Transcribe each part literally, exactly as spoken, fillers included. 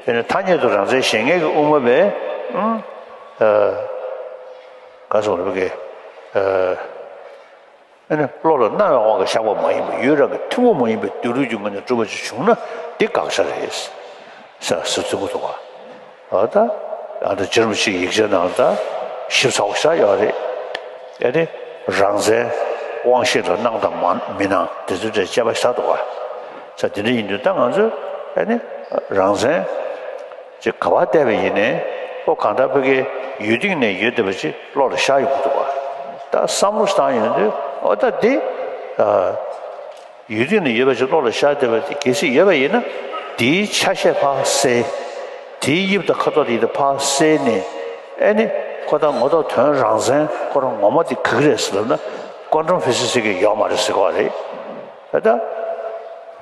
དེ་ནི་ཐ་སྙད་དུ་རང་མཚན་གཞན་ངེས་ཀྱི་དབུ་མ་པས། ཨ། ག་སོགས་རེད་པ་གི། ཨ། ཨ་ནི་བློ་ལ་སྣང་བའི་དབང་གིས་བཞག་པ་མ་ཡིན་པ། ཡུལ་རང་གི་ཐུན་མོང་མ་ཡིན་པའི་སྡོད་ལུགས་ཀྱི་ངོས་ནས་གྲུབ་པ་ཅིག་བྱུང་ན་འདི་དགག་བྱ་རེད། ས་སུ་བརྩི་གི་འདུག་ག། ཨ་ད། ཨ་ད་རྗེ་རིན་པོ་ཆེའི་ཡིག་ཆའི་ནང་ལ་ད་ཞིབ་ཚགས་པོ་བཞག་ཡོད་རེད། ཨ་ནི་རང་མཚན་དབང་ཤེས་ལ་སྣང་དང་མ་མི་སྣང་དེ་ཚོའི་གྲས་དཔྱད་པ་བཞག་འདུག་ག། ས་དེ་འདྲ་ཡིན་དུས་ད་ང་ཚོས་ཨ་ནི་རང་མཚན་ཅིག་ག་པར་བལྟས་པ་ཡིན་ནའི་ཨོ་གང་ལྟར་ཕ་གིའི་ཡུལ་སྟེང་ནས་ཡོད་བསྡད་པ་ཅིག་བློ་ལ་ཤར་ཡོང་གི་འདུག་ག། ད་བསམ་བློ་བཏང་ཡོང་དུས་ཨོ་ད་འདི། ཨ། ཡུལ་སྟེང་ན་ཡོད་པ་ཞིག་བློ་ལ་ཤར་བསྡད་པ་དེ་གལ་སྲིད་ཡོད་པ་ཡིན་ན། དེའི་ཆ་ཤས་ཕར་བསལ། དེའི་དབྱིབས་དང་ཁ་དོག་དེ་ཕར་བསལ་ནས། ཨེ་ནི། ཁོ་དང་ངོ་ཐོག་དོན་རང་མཚན་ཁོ་རང་ངོ་མ་དེ་ག་གི་རེད་ཟེར་ལབ་ན། ཀོན་ཊམ་ཕི་ཟི་སི་གི་ཡོད་མ་རེད་ཟེར་གི་རེད། ད་ལྟ།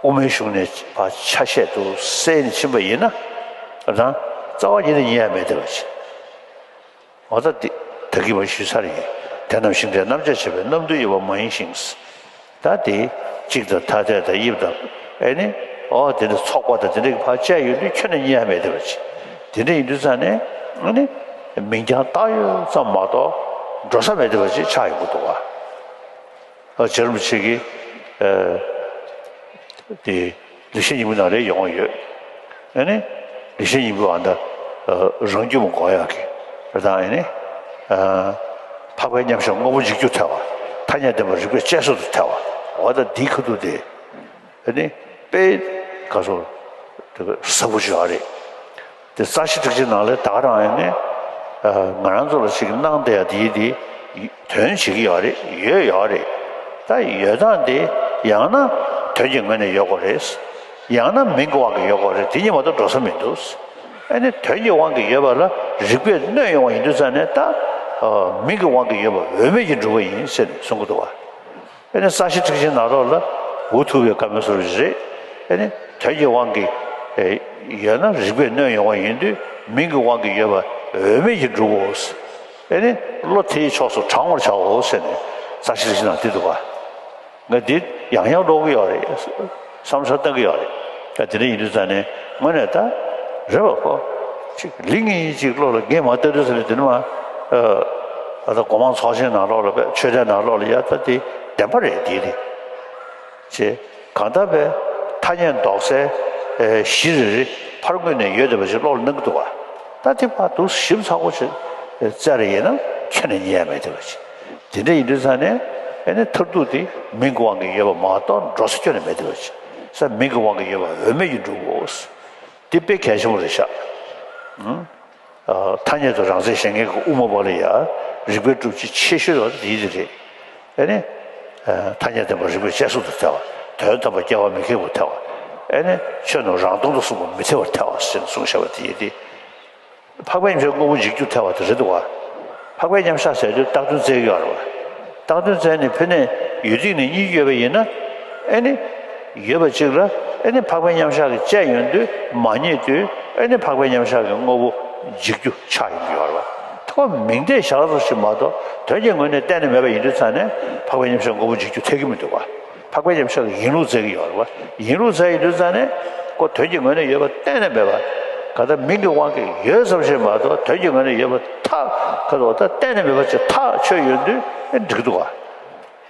དབུ་མའི་གཞུང་ནས་ཕར་ཆ་ཤས་དེ་བསལ་ནས་ཕྱིན་པ་ཡིན་ན། ད་རྩ་བ་ཉིད་ནས་རྙེད་ཡ་མེད་བསྡད་པ་ཅིག་འོ་ད་འདི་ད་གིན་མ་ཞུས་ཚར་ཡིན། དེ་རྣམས་ཤིང་རྟའི་རྣམ་གཞག་བྱེད་པའི་རྣམ་འདུལ་ཡོད་པ་མ་ཡིན་ཞིང་། ད་དེ་གཅིག་དང་ཐ་དད་དང་དབྱིབས་དང་ཨེ་ནི་ཨོ་དེ་འདྲ་ཚོགས་པ་དང་དེ་འདྲ་གི་ཕར་བཅད་ཡོད་དུས་ཁྱོན་ནས་རྙེད་ཡ་མེད་བསྡད་པ་ཅིག་དེ་འདྲ་ཡིན་དུས་ཙང་ནས་ཨ་ནི་མིང་རྐྱང་བཏགས་ཡོད་ཙམ་མ་གཏོགས་འགྲོ་ས་མེད་བསྡད་པ་ཅིག་ཆགས་ཡོང་གི་འདུག་ག། ཨ། རྗེ་རིན་པོ་ཆེ་གིས། ཨ། དེ་ལེགས་བཤད་སྙིང་པོའི་ནང་ལ་ཡོང་ཡོད། ཨ་ནི། ལེགས་བཤད་སྙིང་པོའི་ཨ་ད། ཨ། རང་རྒྱུད་མ་འགོག་ཡག་གི། ཨ། དང་ཨ་ནི། ཨ། འཕགས་པའི་མཉམ་གཞག་དངོས་པོ་འཇིག་རྒྱུར་ཐལ་བ། ཐ་སྙད་བདེན་པ་རིགས་པས་དཔྱད་བཟོད་དུ་ཐལ་བ། འོ་ད་འདིའི་ཁ་ཐུག་དེ། ཨ་ནི། དཔེ། ག་སོ། དེ་ཟབ་པོ་ཞིག་ཡོད་རེད། དེ་རྩ་ཤེ་ཊཱིཀ་ཆེན་ནང་ལ་ད་ག་རང་ཡིན་ནའི། ཨ། ང་རང་ཚོ་ལ་ཞིག་གནང་བསྡད་ཡ་དེ་དེ་དོན་བྱེད་ཀྱི་ཡོད་རེད། ཡོད་ཡོད་རེད། ད་ཡོད་སྟངས་དེ་ཡང་ན་དོན་གྱི་ངོས་ནས་ཡོད་དགོས་རེད། ཡང་ན་མིང་གི་དབང་གིས་ཡོད་དགོས་རེད། དེ་གཉིས་མ་གཏོགས་འགྲོ་ས་མི་འདུག་ཨ་ནི་དོན་གྱི་དབང་གིས་ཡོད་པ་ལ་རིགས་པས་གནོད་ཡོང་བ་ཡིན་དུས་ཙང་ནས་ད། ཨ། མིང་གི་དབང་གིས་ཡོད་པ་འོས་མེད་ཀྱི་འགྲུབ་པ་ཡིན་ཟེར་ནས་གསུང་གི་འདུག་བ། ཨ་ནི་རྩ་ཤེ་ཊཱིཀ་ཆེན་ནང་ལོགས་ལ་འུ་ཐུག་པའི་བཀའ་མོལ་སོར་རེད། ཨ་ནི་དོན་གྱི་དབང་གིས་ཡོད་ན་རིགས་པས་གནོད་ཡོང་བ་ཡིན་དུས་མིང་གི་དབང་གིས་ཡོད་པ་འོས་མེད་ཀྱི་འགྲུབ་བོ། ཨ་ནི་བློ་དེའི་ཕྱོགས་སུ་དྲང་བར་བྱའོ་ཟེར་ནས་རྩ་ཤེ་ཊཱིཀ་ཆེན་ནང་བྲིས་འདུག་ག། ང་འདི་ཡང་ཡང་ཀློག་གི་ཡོད་རེད། བསམ་བློ་བཏང་གི་ཡོད་རེད། ད་དེ་འདྲ་ཡིན་དུས་ཙང་ནས་དངོས་གནས་ད་རེད་པ་ཁོ། ཅིག་ལིང་ངེ་ཅིག་བློ་ལ་ངས་མ་ལྟ་དུས་ཙང་ནས་དེ་ནི་མ། ཨ། ད་སྒོ་མང་ཚོགས་ཆེན་ནང་ལོགས་ལ་དཔེ་ཆོས་དད་ནང་ལོགས་ལ་ཡ་ད་དེ་བདེན་པ་རེད་དེ་དེ། ཅེས་གང་ལྟར་བས་ཐ་སྙད་འདོགས་སའི་གཞི་རེ་རེ་ཕར་ངོས་ནས་ཡོད་བསྡད་པ་ཞིག་བློ་ལ་སྣང་གི་འདུག་བ། ད་དེ་ཕར་འདུག་ཞིབ་ཚགས་པོ་ཞིག་བཙལ་རེ་ཡིན་ན་ཁྱོན་ནས་རྙེད་ཡ་མེད་བསྡད་པ་ཞིག་དེ་འདྲ་ཡིན་དུས་ཙང་ནས་ཨ་ནི་མཐར་ཐུག་དེ་མིང་གི་དབང་གིས་ཡོད་པ་མ་གཏོགས་འགྲོ་ས་ཁྱོན་ནས་མེད་བསྡད་པ་ཞིག་ས་མིང་གི་དབང་གིས་ཡོད་པ་འོས་མེད་ཀྱི་འགྲུབ་བོ། འདི་དཔེ་གལ་ཆེན་པོ་རེད་ཤག་ཨང་། ཨ། ཐ་སྙད་དུ་རང་མཚན་གཞན་ངེས་ཀྱི་དབུ་མ་པ་ལ་ཡ་རིགས་པའི་སྒྲུབ་བྱེད་ཆེ་ཤོས་དེ་ཡིན་དེ་རེད། ཨ་ནི། ཨ། ཐ་སྙད་བདེན་པ་རིགས་པས་དཔྱད་བཟོད་དུ་ཐལ་བ། དོན་དམ་པར་སྐྱེ་བ་མི་ཁེགས་པར་ཐལ་བ། ཨ་ནི་ཆོས་རྣམས་རང་སྟོང་དུ་གསུངས་པ་མི་འཐད་པར་ཐལ་བ་ཞེས་གསུངས་བཞག་པ་དེ་ཡིན་ཏེ། འཕགས་པའི་མཉམ་གཞག་དངོས་པོ་འཇིག་རྒྱུར་ཐལ་བ་དེ་རེད་འདུག་བ། འཕགས་པའི་མཉམ་གཞག་ཟེར་དུས་བཏགས་དོན་བཙལ་གྱི་ཡོད་རེད་བ། བཏགས་དོན་བཙལ་ནས་ཕ་ནས་ཡུལ་སྟེང་ནས་གཉིས་ཡོད་པ་ཡིན་ན། ཨེ་ནི། ཡོད་པ་གཅིག་ལ་ཨེ་ནི་འཕགས་པའི་མཉམ་གཞག་གིས་དཔྱད་ཡོང་དུས་མ་རྙེད་དུས་ཨེ་ནི་འཕགས་པའི་མཉམ་གཞག་གི་དངོས་པོ་འཇིག་རྒྱུ་ཆགས་ཡོང་གི་ཡོད་རེད་བ། ཐོག་མིང་བརྡས་བཞག་ཚོ་ཞིག་མ་གཏོགས་དོན་གྱི་ངོས་ནས་གཏན་ནས་མེད་པ་ཡིན་དུས་ཙང་ནས་འཕགས་པའི་མཉམ་གཞག་དངོས་པོ་འཇིག་རྒྱུ་ཐལ་གྱི་མི་འདུག་བ། འཕགས་པའི་མཉམ་གཞག་གི་ཡིན་ལུགས་བཙལ་གྱི་ཡོད་རེད་བ། ཡིན་ལུགས་བཙལ་ཡོང་དུས་ཙང་ནས་ཁོ་དོན་གྱི་ངོས་ནས་ཡོད་པ་གཏན་ནས་མེད་པ། ག་ད་མིང་གི་དབང་གིས་ཡོད་ཙམ་ཞིག་མ་གཏོགས་དོན་གྱི་ངོས་ནས་ཡོད་པ་ཐག་ག་ད་གཏན་ནས་མེད་པ་ཅིག་ཐག་ཆོད་ཡོང་དུས་ཨེ་འགྲིག་འདུག་བ།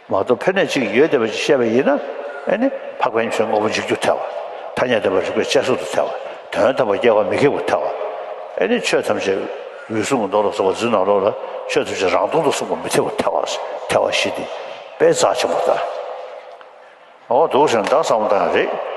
མ་གཏོགས་ཕ་ནས་ཅིག་ཡོད་བསྡད་པ་ཅིག་བཤད་པ་ཡིན་ན་ཨེ་ནི་འཕགས་པའི་མཉམ་གཞག་དངོས་པོ་འཇིག་རྒྱུར་ཐལ་བ། ཐ་སྙད་བདེན་པ་རིགས་པས་དཔྱད་བཟོད་དུ་ཐལ་བ། དོན་དམ་པར་སྐྱེ་བ་མི་ཁེགས་པར་ཐལ་བ། ཨེ་ནི་ཆོས་ཐམས་ཅད་འོད་སྲུང་གི་མདོ་ལ་སོགས་པ་འཛིན་ནང་ལོགས་ལ་ཆོས་ཐམས་ཅད་རང་སྟོང་དུ་གསུངས་པ་མི་འཐད་པར་ཐལ་བ། ཐལ་བ་བཞི་དེ་དཔེ་རྩ་ཆེན་པོ་རེད། འོ་འདུག་ཟེར་ན་ད་བསམ་བློ་བཏང་ཡ་རེད།